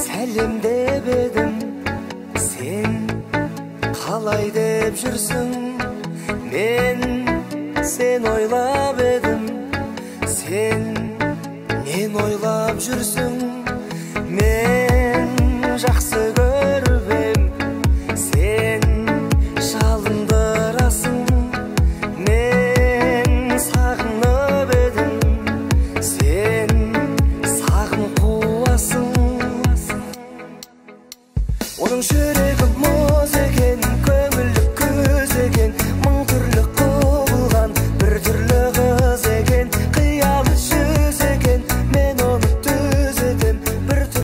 Сәлем деп едім, сен қалай деп жүрсің? Мен сен ойлап едім, сен нен ойлап жүрсің? Мен жақсы көріп ем, сен жалындырасың. Мен сағынып едім, сен сағым қуасың. Оның жүрегі